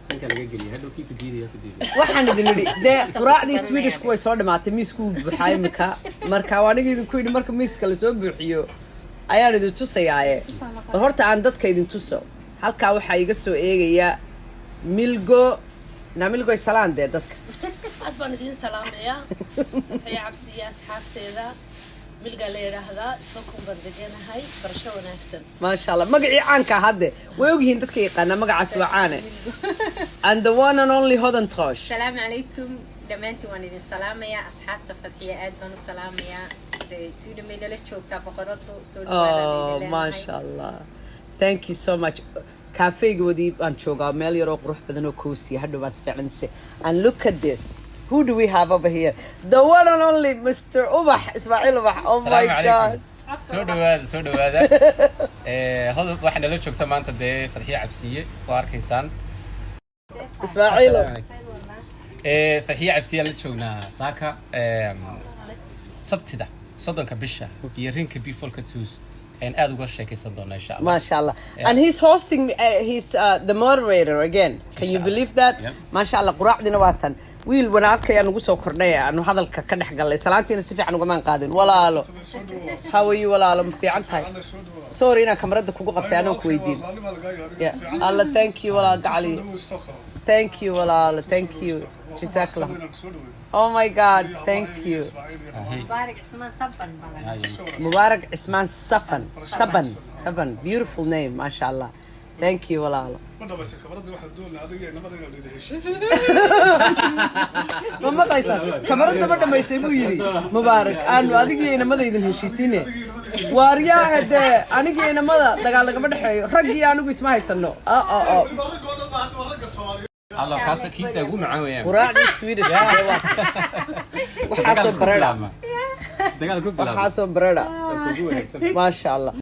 Sanka laga geliya, hadhow kii ku diidaya ku diidaya. Waxaan idin idhi dee, quraacdii Swedishku way soo dhamaatay, miisku wuu buuxaa imika. Marka waa aniga idinku yidhi, marka miiska lasoo buuxiyo ayaan idin tusayaaye. Bal horta aan dadka idin tuso. Halkaa waxaa iga soo eegaya Milgo. Na Milgoy, salaan dee dadka. Aad baan idiin salaamayaa, Fatxiya Cabsiya, asxaabteeda. Milgaa la yidhaahdaa, Stockholm baan deganahay. Barasho wanaagsan. Maasha Allah, magacii caanka hadde way ogyihiin dadka yaqaana, magacaas waa caane. And the one and only Hodan Tosh. Asalaamu calaykum dhammaantiin, waan idin salaamayaa asxaabta. Fadxiya aad baan u salaamayaa. Dee Sweden bay nala joogtaa boqoradu. Soo dhawaadaan Oh. idin leenahay. Maasha Allah, thank you so much. Kafeegoodii baan joogaa, meel yaroo qurux badan oo cozy. Hadhow baan si fiican tusay. And look at this, who do we have over here? The one and only Mr. Ubax, Ismaaciil Ubax. Oh my Asalaamu God. calaykum, soo dhawaada, soo dhawaada. Hodan waxaa nala joogta maanta dee Fadxiye Cabsiye, waa arkaysaan. Ismaaciil. Fadxiye Cabsiye la joognaa saaka. Sabtida 30-ka bisha iyo Rinkeby Folkets Hus ayaan aada uga sheekaysan doonaa, insha Allah. Mashallah. Yeah. And he's hosting, he's the moderator again. Can you Inshallah. believe that? Yep. Mashallah, quraacdina waa tan. Wiil walaalkay nugu soo kordhay, aanu hadalka ka dhex galnay. Salaantiina si fiican ugamaan qaadin. Walaalo. How are you, walaalo? Ma fiican tahay? Sorry inaan kamarada kugu qabtay anoo ku weydiin. Yeah. Allah, thank you, walaal gacali. Thank you, walaalo. Thank you. Jazakallah. Oh my God, thank you. Mubaarak Cismaan Saban baa. Mubarak Isman Safan. Saban. Saban. Beautiful name, mashallah. Thank you, walaalo. Ma dhamaysa kabaradii? Waxaan doonaa adiga iyo inamada inaad idin heshiis. Ma maqlaysaa? Kamarada ma dhamaysay buu yidhi Mubaarak, aanu adigiyo inamada idin heshiisiine. Waaryaa, dee anigii inamada dagaal nagama dhexeeyo, raggii anigu isma haysano. Weliba ragga oo dhan baa hadda, waa ragga Soomaaliyeed. Allah, kaasa kiisa ugu macaan weeyaan. Quraacdii Swedish dee waa waxaasoo bareedha. Dagaal ku bilaabma. Waxaasoo bareedha. Ugu wanaagsan. Maasha Allah.